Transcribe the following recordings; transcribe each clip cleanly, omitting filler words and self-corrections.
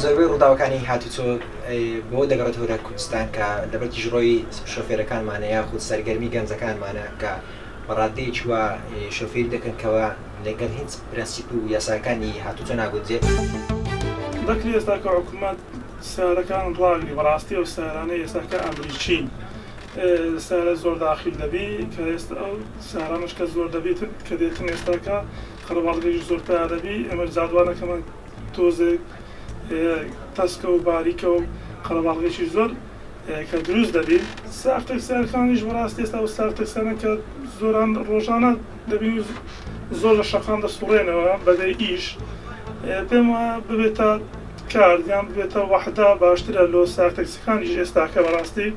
زۆربەی ڕووداوەکانی هاتوچۆ بۆ دەگەڕێتەوە لە کوردستان کە لەبەر تیژڕۆی شۆفێرەکانمانە یاخود سەرگەرمی گەنجەکانمانە کە بە ڕاددەیەکی وا شۆفێری دەکەن کەوا لەگەڵ هیچ پرەنسیپ و یاساکانی هاتوچۆ ناگونجێت. دەکرێ ئێستا کە حکومەت سەیارەکان ڕاگری بەڕاستی ئەو سەیارانەی ئێستا کە ئەمریکین سەیارە زۆر داخیل دەبی کە ئێستا ئەو سەیارانەش کە زۆر دەبیتن کە دێتن ئێستاکە قەرەباڵغیش زۆر پیا دەبی ئێمە جادوانەکەمان تۆزێک تەسکە و باریکە و قەرەباڵغێکی زۆر کە دروست دەبی. ساغ تەکسیارەکانیش بەڕاستی ئێستا ئەو ساغ تەکسیانە کە زۆران ڕۆژانە دەبینی زۆر لە شەقام دەسوڕێنەوە بەبێ ئیش پێم وایە ببێتە کارد یان ببێتە وەحدە باشترە لۆ ساغ تەکسیەکانیش ئێستاکە بەڕاستی.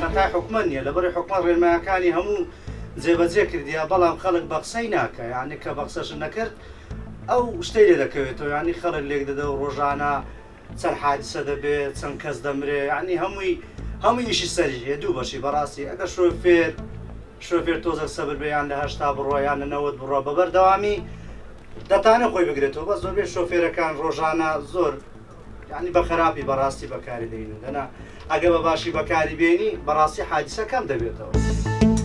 خەتای حکومەت نیە لەبەرئ حکومەت ڕێنمایەکانی هەموو جێبەجێ کردیە بەڵام خەڵک بەقسەی ناکا یانی کە بەقسەش نەکرد ئەو شتەی لێ دەکەوێتەوە یانی خەڵک لێک دەدە و ڕۆژانە چەند حادیسە دەبێ چەند کەس دەمرێ یانی هەمووی هەمووی ئیشی سەری هەیە دوو بەشی بەڕاستی ئەگەر شۆفێر شۆفێر تۆزێک سەبر بێ یان لە 80 بڕۆ یان لە 90 بڕۆ بە بەردەوامی دەتانێ خۆی بگرێتەوە بەس زۆربەی شۆفێرەکان ڕۆژانە زۆر یانی بە خراپی بەڕاستی بەکاری دەینن دەنا ئەگە بە باشی بەکاری بێنی بەڕاستی حادیسە کەم دەبێتەوە.